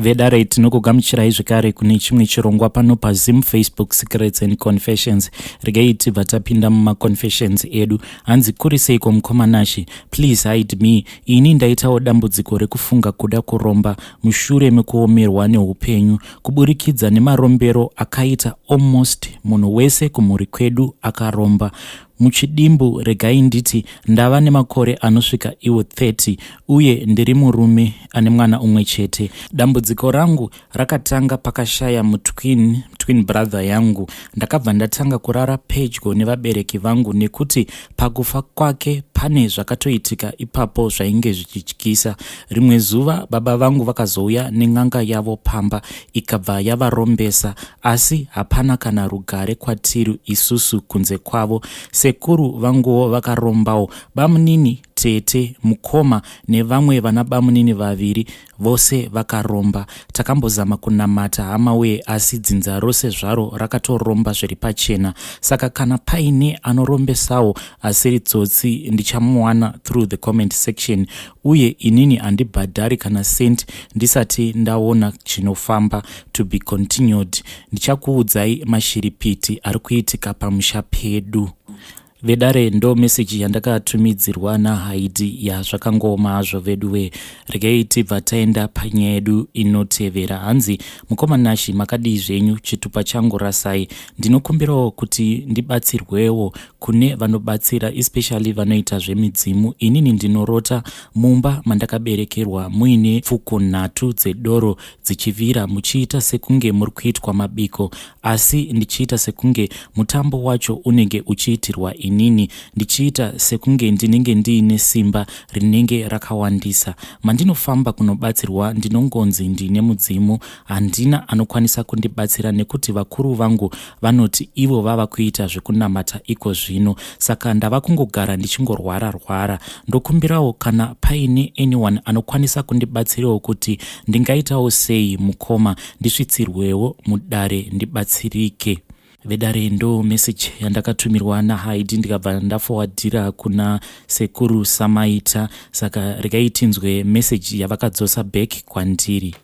Vedare, tinokugamuchirai zvekare kune chimwe chirongwa pano paZim Facebook Secrets and Confessions. Regai tibva tapinda mumaconfessions edu. Hanzi, kuri seiko mukoma Nashe? Please hide me. Ini ndaitawo dambudziko rekufunga kuda kuromba mushure mekuomerwa neupenyu kuburikidza nemarombero akaita almost munhu wese kumhuri kwedu akaromba. Muchidimbu, regai nditi ndava nemakore anosvika iwo 30 uye ndiri murume ane mwana umwe chete. Dambudziko rangu rakatanga pakashaya mutwin, twin brother yangu. Ndakabva ndatanga kurara pedyo nevabereki vangu nekuti pakufa kwake pane zvakatoitika ipapo zvainge zvichityisa. Rimwe zuva baba vangu vakazouya nen'anga yavo pamba, ikabva yavarombesa, asi hapana kana rugare kwatiri isusu kunze kwavo. Sekuru vanguwo vakarombawo, bamunini, tete, mukoma nevamwe vana bamunini vaviri vose vakaromba. Takambozama kunamata, hama uye, asi dzinza rose zvaro rakatoromba zviri pachena. Saka kana paine anorombesawo asiri tsotsi, ndichamuwana through the comment section, uye inini handibhadhari kana cent ndisati ndaona chinofamba. To be continued. Ndichakuudzai mashiripiti ari kuitika pamusha pedu. Vedare, ndo meseji yandakatumidzirwa naHaidi. Yazvakangooma hazvo vedu we. Regai tibva taenda panyaya yedu inotevera. Hanzi, mukoma Nashe, makadii zvenyu? Chitupa changu rasai. Ndinokumbirawo kuti ndibatsirwewo kune vanobatsira, especially vanoita zvemidzimu. Inini ndinorota mumba mandakaberekerwa muine pfuko nhatu dzedoro dzichivira, muchiita sekunge muri kuitwa mabiko, asi ndichiita sekunge mutambo wacho unenge uchiitirwa inini, ndichiita sekunge ndinenge ndiine simba rinenge rakawandisa. Mandinofamba kunobatsirwa ndinongonzi ndine mudzimu. Handina anokwanisa kundibatsira nekuti vakuru vangu vanoti ivo vava kuita zvekunamata iko zvino, saka ndava kungogara ndichingorwara rwara. Ndokumbirawo kana paine anyone anokwanisa kundibatsirawo kuti ndingaitawo sei, mukoma, ndisvitsirwewo mudare ndibatsirike. Vedare, ndo meseji yandakatumirwa naHaidi, ndikabva ndafowadhira kuna Sekuru Samaita. Saka regai tinzwe meseji yavakadzosa back kwandiri.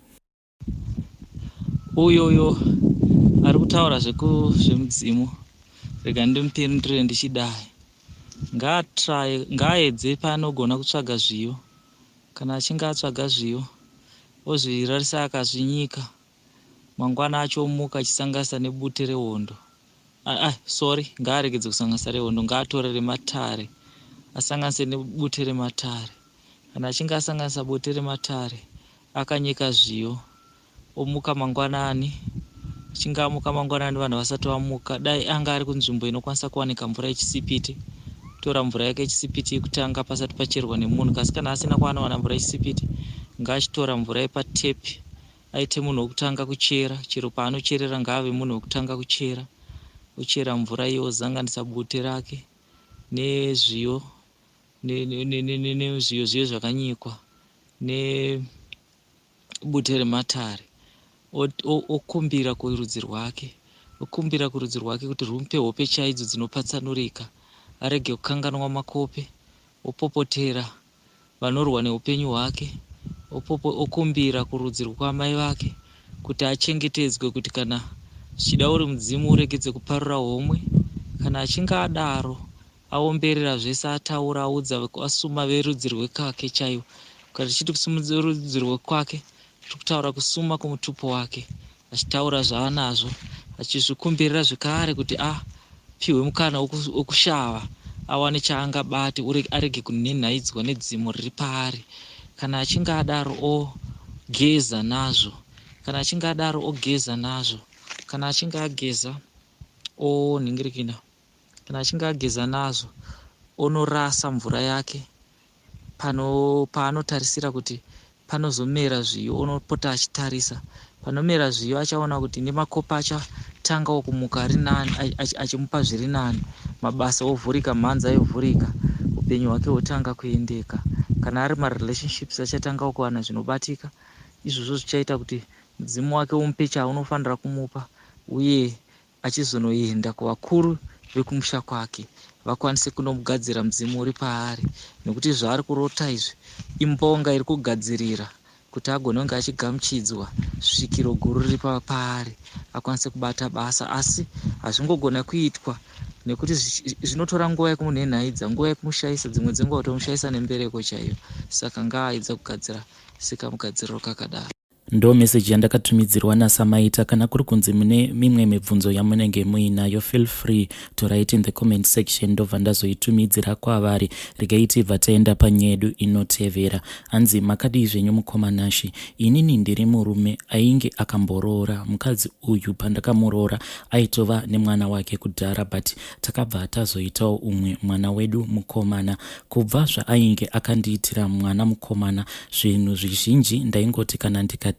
Uyoyo ari kutaura zvemudzimu, rega ndimupindure ndichidai. Ngaatraye, ngaaedze paanogona kutsvaga zviyo. Kana achinge atsvaga zviyo, ozvirarisa akazvinyika, mangwana acho omuka achisanganisa nebute rehondo. Ah, sorry, ngaaregedze kusanganisa rehondo, ngaatore rematare asanganise nebute rematare. Kana achinge asanganisa bute rematare akanyika zviyo, omuka mangwanani. Achinge amuka mangwanani vanhu vasati vamuka, dai anga ari kunzvimbo inokwanisa kuwanika mvura yechisipiti, tora mvura yake yechisipiti yekutanga pasati pacherwa nemunhu. Kasi kana asina kwaanowana mvura yechisipiti, ngaachitora mvura yepatepi, aite munhu wekutanga kuchera. Chero paanocherera ngaave munhu wekutanga kuchera. Ochera mvura iye, ozanganisa bute rake nezviyo, nezviyo zviye zvakanyikwa nebute rematare. Okumbira kurudzi rwake, okumbira kurudzi rwake kuti rumupe hope chaidzo dzinopatsanurika, arege kukanganwa makope. Opopotera vanorwa neupenyu hwake. Okumbira kurudzi rwekwamai vake kuti achengetedzwe, kuti kana zvichida uri mudzimu uregedze kuparura homwe. Kana achinge adaro, aomberera zvese, ataura, audza, asuma verudzi rwekake chaivo. Kana tichiti kusumudza rudzi rwekwake, tiri kutaura kusuma kumutupo wake, achitaura zvaanazvo, achizvikumbirira zvekare kuti apiwe mukana wekushava, awane chaangabate, arege kunhenhaidzwa nedzimu riri paari. Kana achinge adaro, ogeza nazvo. Kana achinge adaro, ogeza nazvo. Kana achinge ageza, onhingirikina. Kana achinge ageza nazvo, onorasa mvura yake pano paanotarisira kuti panozomera zviyo. Onopota achitarisa panomera zviyo, achaona kuti nemakopa achatangawo kumuka ari nani, achimupa zviri nani, mabasa ovhurika, mhanza yovhurika, upenyu hwake hwotanga kuendeka. Kana ari marelationships, achatangawo kuwana zvinobatika. Izvozvo zvichaita kuti mudzimu wake umupe chaunofanira kumupa, uye achizonoenda kuvakuru vekumusha kwake vakwanise kunomugadzira mudzimu uri paari, nekuti zvaari kurota izvi imbonga iri kugadzirira. kuti agone kunge achigamuchidzwa svikiro guru riri paari akwanise kubata basa asi hazvingogona kuitwa nekuti zvinotora nguva yekumunhenhaidza nguva yekumushayisa dzimwe dzenguva kutomushayisa nembereko chaiyo saka ngaaedza kugadzira sekamugadziriro kakadaro. Ndo message yandakatumidzirwa naSamaita. Kana kuri kunzi mune mimwe mibvunzo yamunenge muinayo, feel free to write in the comment section, ndobva ndazoitumidzira kwavari. Regai tibva taenda panyedu inotevera. Hanzi, makadii zvenyu mukoma Nashi? Inini ndiri murume ainge akamboroora mukadzi uyu. Pandakamuroora aitova nemwana wake kudhara, but takabva tazoitawo umwe mwana wedu mukomana. Kubva zvaainge akandiitira mwana mukomana, zvinhu zvizhinji ndaingoti kana ndikatenga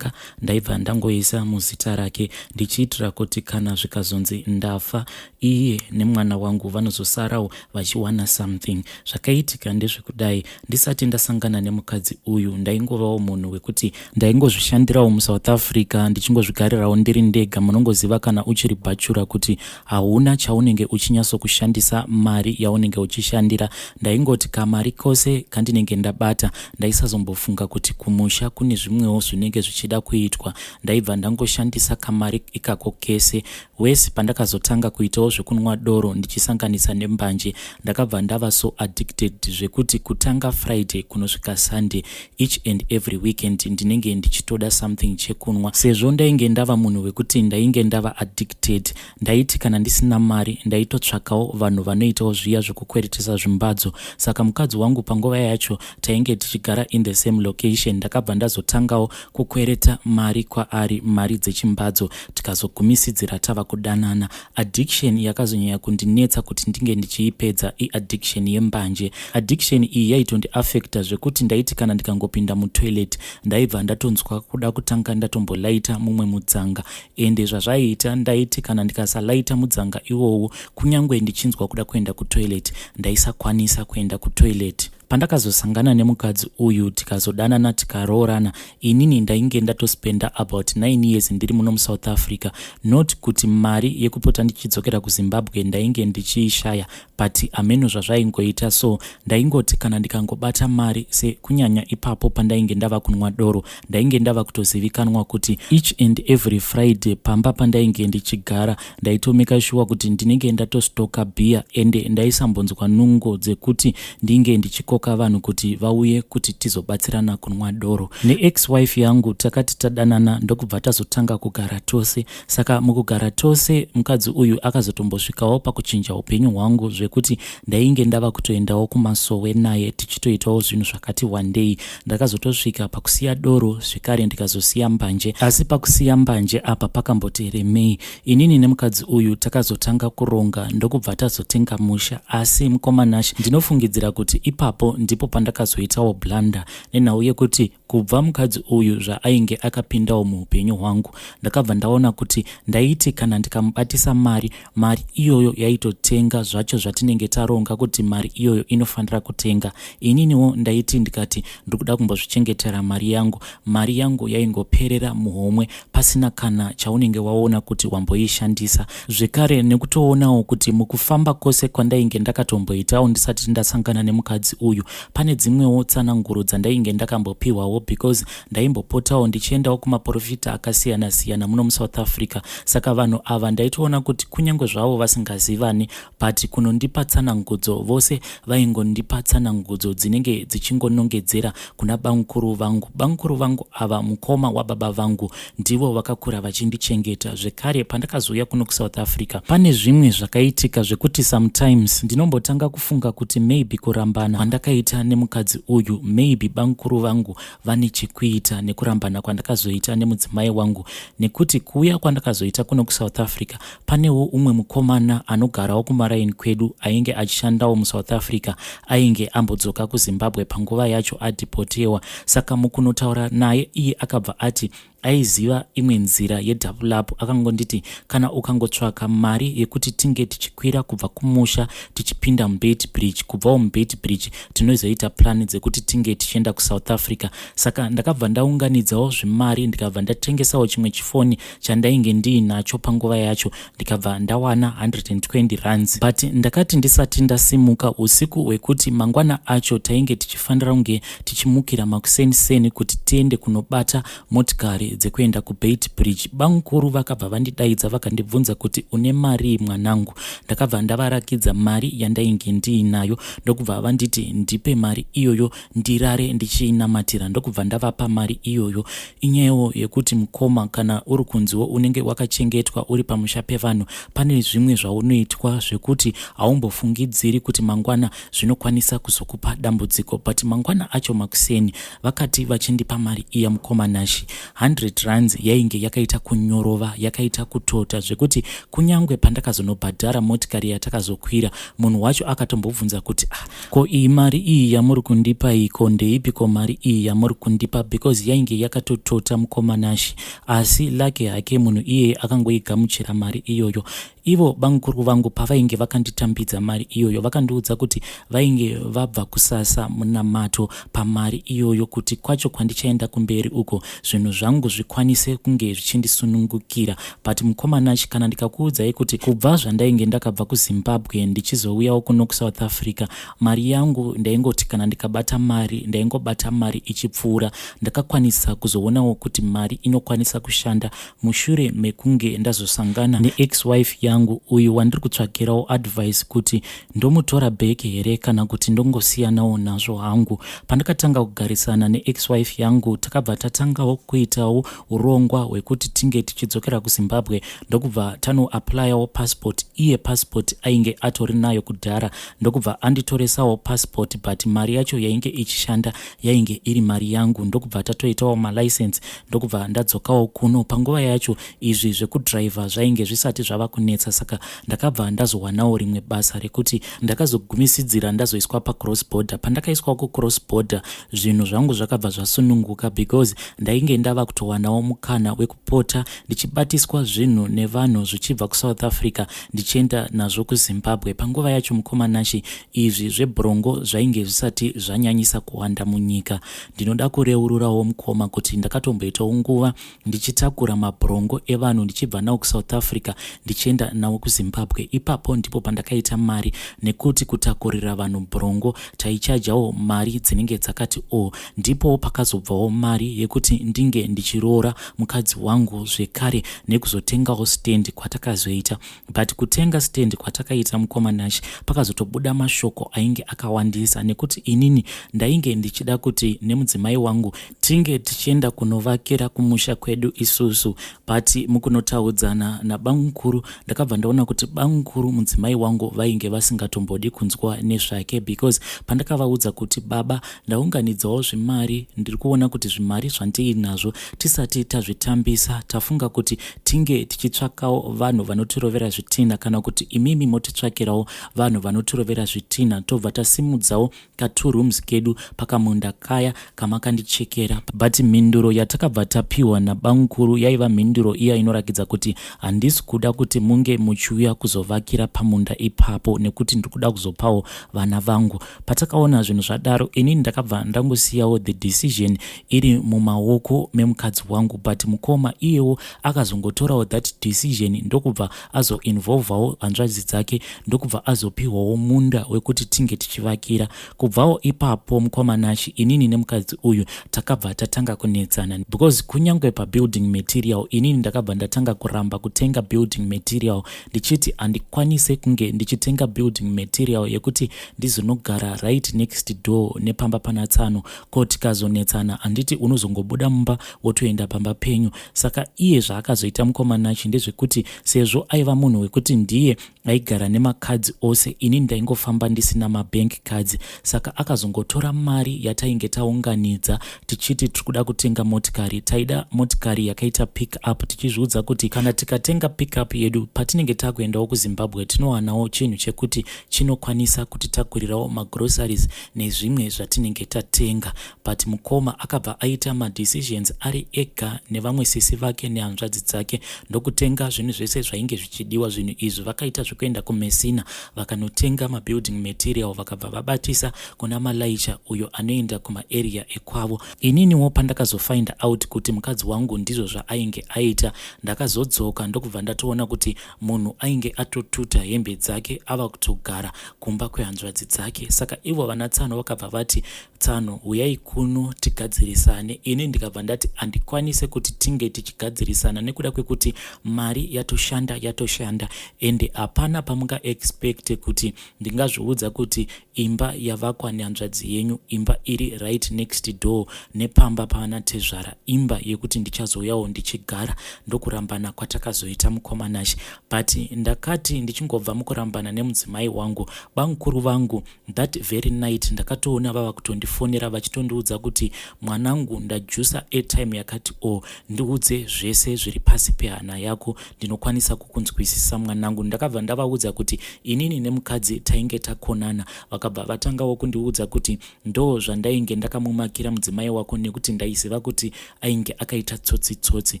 ndaibva ndangoisa muzita rake, ndichiitira kuti kana zvikazonzi ndafa, iye nemwana wangu vanozosarawo vachiwana something. Zvakaitika ndezvekudai: ndisati ndasangana nemukadzi uyu, ndaingovawo munhu wekuti ndaingozvishandirawo muSouth Africa, ndichingozvigarirawo ndiri ndega. Munongoziva kana uchiri bachelor kuti hauna chaunenge uchinyatsokushandisa mari yaunenge uchishandira. Ndaingoti kamari kose kandinenge ndabata, ndaisazombofunga kuti kumusha kune zvimwewo zvinenge zvichida kuitwa. Ndaibva ndangoshandisa kamari ikako kese wese. Pandakazotanga kuitawo zvekunwa doro ndichisanganisa nembanje, ndakabva ndava so addicted zvekuti kutanga Friday kunosvika Sunday, each and every weekend ndinenge ndichitoda something chekunwa. Sezvo ndainge ndava munhu wekuti ndainge ndava addicted, ndaiti kana ndisina mari ndaitotsvakawo vanhu vanoitawo zviya zvekukweretesa zvimbadzo. Saka mukadzi wangu, panguva yacho tainge tichigara in the same location, ndakabva ndazotangawo kukwereta mari kwaari, mari dzechimbadzo, tikazogumisidzira tava kudanana. Addiction yakazonyanya kundinetsa kuti ndinge ndichiipedza iaddiction yembanje. Addiction iyi yaitondiafecta zvekuti ndaiti kana ndikangopinda mutoilet ndaibva ndatonzwa kuda kutanga ndatombolaita mumwe mudzanga. Ende zvazvaiita, ndaiti kana ndikasalaita mudzanga iwowo, kunyange ndichinzwa kuda kuenda kutoilet, ndaisakwanisa kuenda kutoilet. Pandakazosangana nemukadzi uyu, tikazodanana, tikaroorana, inini ndainge ndatospenda about 9 years ndiri muno muSouth Africa. Not kuti mari yekupota ndichidzokera kuZimbabwe ndainge ndichiishaya, but ameno zvazvaingoita. So ndaingoti kana ndikangobata mari, sekunyanya ipapo pandainge ndava kunwa doro, ndainge ndava kutozivikanwa kuti each and every Friday pamba pandainge ndichigara ndaitomeka sure kuti ndinenge ndatostoka bhiya. Ende ndaisambonzwa nungo dzekuti ndinge ndichikoka vanhu kuti vauye kuti tizobatsirana kunwa doro. Neex wife yangu takati tadanana, ndokubva tazotanga kugara tose. Saka mukugara tose, mukadzi uyu akazotombosvikawo pakuchinja upenyu hwangu zvekuti ndainge ndava kutoendawo kumasowe naye, tichitoitawo zvinhu zvakati wandei. Ndakazotosvika pakusiya doro zvekare, ndikazosiya mbanje. Asi pakusiya mbanje apa pakamboti remei. Inini nemukadzi uyu takazotanga kuronga, ndokubva tazotenga musha. Asi mukoma Nash, ndinofungidzira kuti ipapo ndipo pandakazoitawo blunder, nenhau yekuti kubva mukadzi uyu zvaainge akapindawo muupenyu hwangu, ndakabva ndaona kuti ndaiti kana ndikamubatisa mari, mari iyoyo yaitotenga zvacho zvatinenge taronga kuti mari iyoyo inofanira kutenga. Ininiwo ndaiti ndikati ndiri kuda kumbozvichengetera mari yangu, mari yangu yaingoperera muhomwe pasina kana chaunenge waona kuti wamboishandisa. Zvekare nekutoonawo kuti mukufamba kwose kwandainge ndakatomboitawo ndisati ndasangana nemukadzi uyu, pane dzimwewo tsananguro dzandainge ndakambopiwawo, because ndaimbopotawo ndichiendawo kumaprofita akasiyana-siyana muno muSouth Africa. Saka vanhu ava ndaitoona kuti kunyange zvavo vasingazivani, but kunondipa tsanangudzo vose vaingondipa tsanangudzo dzinenge dzichingonongedzera kuna bamukuru vangu. Bamukuru vangu ava mukoma wababa vangu, ndivo vakakura vachindichengeta. Zvekare pandakazouya kuno kuSouth Africa, pane zvimwe zvakaitika zvekuti sometimes ndinombotanga kufunga kuti maybe kurambana kwandakaita nemukadzi uyu, maybe bamukuru vangu vane chekuita nekurambana kwandakazoita nemudzimai wangu, nekuti kuuya kwandakazoita kuno kuSouth Africa, panewo umwe mukomana anogarawo kumaraini kwedu ainge achishandawo muSouth Africa, ainge ambodzoka kuZimbabwe panguva yacho adhipotewa. Saka mukunotaura naye, iye akabva ati Aiziva imwe nzira yedouble up. Akangonditi kana ukangotsvaka mari yekuti tinge tichikwira kubva kumusha tichipinda muBeitbridge, kubvawo muBeitbridge tinozoita plan dzekuti tinge tichienda kuSouth Africa. Saka ndakabva ndaunganidzawo zvimari, ndikabva ndatengesawo chimwe chifoni chandainge ndiinacho panguva yacho, ndikabva ndawana 120 rands. But ndakati ndisati ndasimuka usiku hwekuti mangwana acho tainge tichifanira kunge tichimukira makuseni-seni kuti tiende kunobata motikari dzekuenda kuBeitbridge, bamukuru vakabva vandidaidza vakandibvunza kuti, "Une mari, mwanangu?" Ndakabva ndavarakidza mari yandainge ndiinayo, ndokubva vanditi ndipe mari iyoyo ndirare ndichiinamatira. Ndokubva ndavapa mari iyoyo. Inyayawo yekuti, mukoma, kana uri kunziwo unenge wakachengetwa uri pamusha pevanhu, pane zvimwe zvaunoitwa zvekuti haumbofungidziri kuti mangwana zvinokwanisa kuzokupa dambudziko. But mangwana acho makuseni vakati vachindipa mari iya, mukoma Nashi, 100 rands yainge yakaita kunyorova, yakaita kutota, zvekuti kunyange pandakazonobhadhara motikari yatakazokwira, munhu wacho akatombobvunza kuti, "Ah, ko iyi mari iyi yamuri kundipa iko ndeipiko mari iyi yamuri kundipa?" Because yainge yakatotota, mukoma Nashi. Asi lake hake munhu iyeye akangoigamuchira mari iyoyo. Ivo bamukuru vangu pavainge vakanditambidza mari iyoyo, vakandiudza kuti vainge vabva kusasa munamato pamari iyoyo, kuti kwacho kwandichaenda kumberi uko zvinhu zvangu zvikwanise kunge zvichindisunungukira. But mukoma Nashi, kana ndikakuudzai kuti kubva zvandainge ndakabva kuZimbabwe ndichizouyawo kuno kuSouth Africa, mari yangu ndaingoti kana ndikabata mari, ndaingobata mari ichipfuura. Ndakakwanisa kuzoonawo kuti mari inokwanisa kushanda mushure mekunge ndazosangana neex wife yangu uyu wandiri kutsvakirawo advice kuti ndomutora back here kana kuti ndongosiyanawo nazvo hangu. Pandakatanga kugarisana neex wife yangu, takabva tatangawo kuitawo urongwa hwekuti tinge tichidzokera kuZimbabwe, ndokubva tanoapplyawo passport. Iye passport ainge atori nayo kudhara, ndokubva anditoresawo passport, but mari yacho yainge ichishanda yainge iri mari yangu. Ndokubva tatoitawo malicense, ndokubva ndadzokawo kuno. Panguva yacho izvi zvekudhiraivha zvainge zvisati zvava kunetsa, saka ndakabva ndazowanawo rimwe basa rekuti ndakazogumisidzira ndazoiswa pacross border. Pandakaiswa kucross border, zvinhu zvangu zvakabva zvasununguka because ndainge ndava kutowanawo mukana wekupota ndichibatiswa zvinhu nevanhu zvichibva kuSouth Africa ndichienda nazvo kuZimbabwe. Panguva yacho, mukoma Nashi, izvi zvebhurongo zvainge zvisati zvanyanyisa kuwanda munyika. Ndinoda kureururawo, mukoma, kuti ndakatomboitawo nguva ndichitakura mabhurongo evanhu ndichibva nawo kuSouth Africa ndichienda nawo kuZimbabwe. Ipapo ndipo pandakaita mari, nekuti kutakurira vanhu bhurongo taichajawo mari dzinenge dzakati o. Ndipo pakazobvawo mari yekuti ndinge ndichiroora mukadzi wangu zvekare nekuzotengawo stand kwatakazoita. But kutenga stand kwatakaita, mukoma Nashi, pakazotobuda mashoko ainge akawandisa, nekuti inini ndainge ndichida kuti nemudzimai wangu tinge tichienda kunovakira kumusha kwedu isusu. But mukunotaudzana nabamukuru, ndakabva ndaona kuti bamukuru mudzimai wangu vainge vasingatombodi kunzwa nezvake, because pandakavaudza kuti, "Baba, ndaunganidzawo zvimari, ndiri kuona kuti zvimari zvandiinazvo tisati tazvitambisa, tafunga kuti tinge tichitsvakawo vanhu vanotirovera zvitina, kana kuti imimi motitsvakirawo vanhu vanotirovera zvitina, tobva tasimudzawo ka2 rooms kedu pakamunda kaya kamakandichekera." But mhinduro yatakabva tapiwa nabamukuru yaiva mhinduro iya inorakidza kuti handisi kuda kuti munge muchiuya kuzovakira pamunda ipapo, nekuti ndiri kuda kuzopawo vana vangu. Patakaona zvinhu zvadaro, inini ndakabva ndangosiyawo the decision iri mumaoko memukadzi wangu. But mukoma, iyewo akazongotorawo that decision, ndokubva azoinvolvawo hanzvadzi dzake, ndokubva azopiwawo munda wekuti tinge tichivakira. Kubvawo ipapo, mukoma Nashi, inini nemukadzi uyu takabva tatanga kunetsana, because kunyange pabuilding material inini ndakabva ndatanga kuramba kutenga building material, ndichiti handikwanise kunge ndichitenga building material yekuti ndizonogara right next door nepamba pana tsano. Ko tikazonetsana, handiti unozongobuda mumba wotoenda pamba penyu? Saka iye zvaakazoita, mukoma Nachi, ndezvekuti sezvo aiva munhu wekuti ndiye aigara nemakadzi ose, ini ndaingofamba ndisina mabank cards, saka akazongotora mari yatainge taunganidza tichiti tiri kuda kutenga motikari. Taida motikari yakaita pick up, tichizviudza kuti kana tikatenga pick up yedu patine Patinenge takuendawo kuZimbabwe tinowanawo chinhu chekuti chinokwanisa kutitakurirawo magroceries nezvimwe zvatinenge tatenga. But mukoma akabva aita madecisions ari ega nevamwe sisi vake nehanzvadzi dzake ndokutenga zvinhu zvese zvainge zvichidiwa. Zvinhu izvi vakaita zvekuenda kuMessina vakanotenga mabuilding material vakabva vabatisa kuna malaicha uyo anoenda kumaarea ekwavo. Ininiwo pandakazofind out kuti mukadzi wangu ndizvo zvaainge aita ndakazodzoka ndokubva ndatoona kuti munhu ainge atotuta hembe dzake ava kutogara kumba kwehanzvadzi dzake. Saka ivo vana tsano vakabva vati, Tsano huyai kuno tigadzirisane. Ini ndikabva ndati handikwanise kuti tinge tichigadzirisana nekuda kwekuti mari yatoshanda yatoshanda ende hapana pamungaexpecte kuti ndingazviudza kuti imba yavakwa nehanzvadzi yenyu imba iri right next door nepamba paana tezvara imba yekuti ndichazouyawo ndichigara. Ndokurambana kwatakazoita mukoma Nashe but ndakati ndichingobva mukurambana nemudzimai wangu bamukuru vangu That very night ndakatoona vava kutondifonera vachitondiudza kuti mwanangu ndajusa airtime yakati o oh, ndiudze zvese zviri pasi pehana yako ndinokwanisa kukunzwisisa mwanangu. Ndakabva ndavaudza kuti inini nemukadzi tainge takonana. Vakabva vatangawo kundiudza kuti ndo zvandainge ndakamumakira mudzimai wako nekuti ndaiziva kuti ainge akaita tsotsi tsotsi.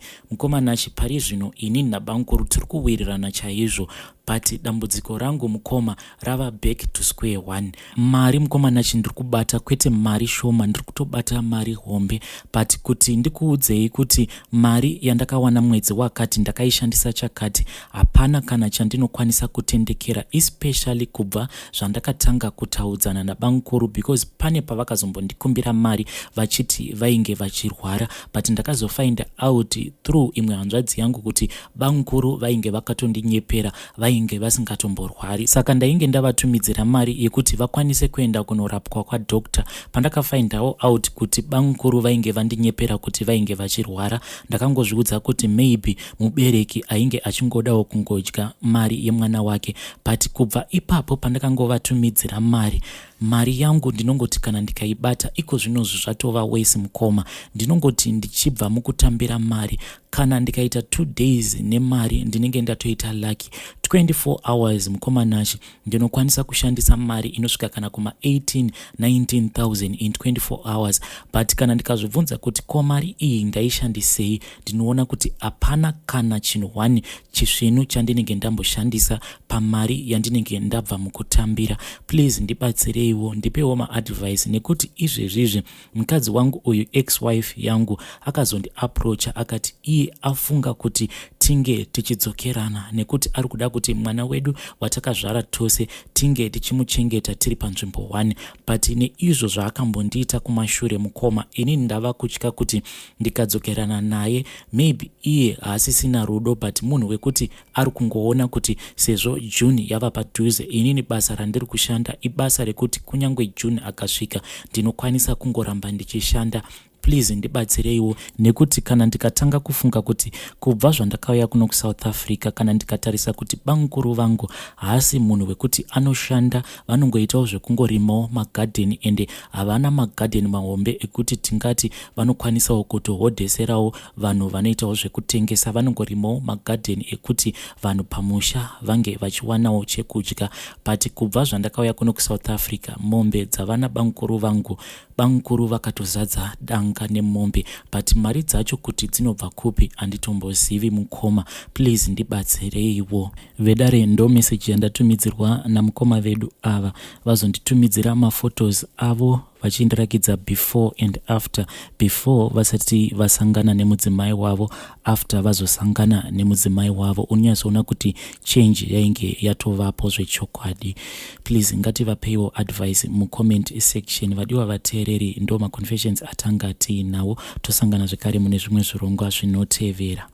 Mukoma Nashy pari zvino inini nabamukuru tiri kuwirirana chaizvo but dambudziko rangu mukoma rava back to square one. Mari mukoma Nashy ndiri kubata kwete mari shoma ndiri kutobata mari hombe but kuti ndikuudzei kuti mari yandakawana mwedzi wakati ndakaishandisa chakati hapana kana chandinokwanisa kutendekera especially kubva zvandakatanga kutaudzana nabamukuru because pane pavakazombondikumbira mari vachiti vainge vachirwara but ndakazofind out through imwe hanzvadzi yangu kuti bamukuru vainge vakatondinyepera vainge vasingatomborwari saka ndainge ndavatumidzira mari yekuti vakwanise kuenda kunorapwa kwadoctor. Pandakafindawo out kuti bamukuru vainge vandinyepera kuti vainge vachirwara ndakangozviudza kuti maybe mubereki ainge achingodawo kungodya mari yemwana wake but kubva ipapo pandakangovatumidzira mari Mari yangu ndinongoti kana ndikaibata ikozvinozvi zvatova worse mukoma. Ndinongoti ndichibva mukutambira mari kana ndikaita 2 days nemari ndinenge ndatoita lucky. 24 hours mukoma Nashy ndinokwanisa kushandisa mari inosvika kana kuma 18 19000 in 24 hours but kana ndikazvibvunza kuti ko mari iyi ndaishandisei ndinoona kuti hapana kana chinhu one chisvinu chandinenge ndamboshandisa pamari yandinenge ndabva mukutambira. Please ndibatsireiwo ndipewo maadvice nekuti izvezvizvi mukadzi wangu uyu ex wife yangu akazondiapproacha akati iye afunga kuti tinge tichidzokerana nekuti ari kuda kuti mwana wedu watakazvara tose tinge tichimuchengeta tiri panzvimbo one but neizvo zvaakambondiita kumashure mukoma inini ndava kutya kuti ndikadzokerana naye maybe iye haasisina rudo but munhu wekuti ari kungoona kuti sezvo June yava padhuze inini basa randiri kushanda ibasa rekuti kunyange June akasvika ndinokwanisa kungoramba ndichishanda. Please ndibatsireiwo nekuti kana ndikatanga kufunga kuti kubva zvandakauya kuno kuSouth Africa kana ndikatarisa kuti bamukuru vangu haasi munhu wekuti anoshanda vanongoitawo zvekungorimawo magadheni ende havana magadheni mahombe ekuti tingati vanokwanisawo kutohodheserawo vanhu vanoitawo zvekutengesa vanongorimawo magadheni ekuti vanhu pamusha vange vachiwanawo chekudya but kubva zvandakauya kuno kuSouth Africa mombe dzavana bamukuru vangu bamukuru vakatozadza danga nemombe but mari dzacho kuti dzinobva kupi handitombozivi mukoma please ndibatsireiwo. Vedare ndo message yandatumidzirwa namukoma vedu ava vazonditumidzira maphotos avo vachindirakidza before and after before vasati vasangana nemudzimai wavo after vazosangana nemudzimai wavo unonyatsoona kuti change yainge yatovapo zvechokwadi please ngativapeiwo advice mucomment section vadiwa vateereri ndo maconfessions atanga tiinawo tosangana zvekare mune zvimwe zvirongwa zvinotevera.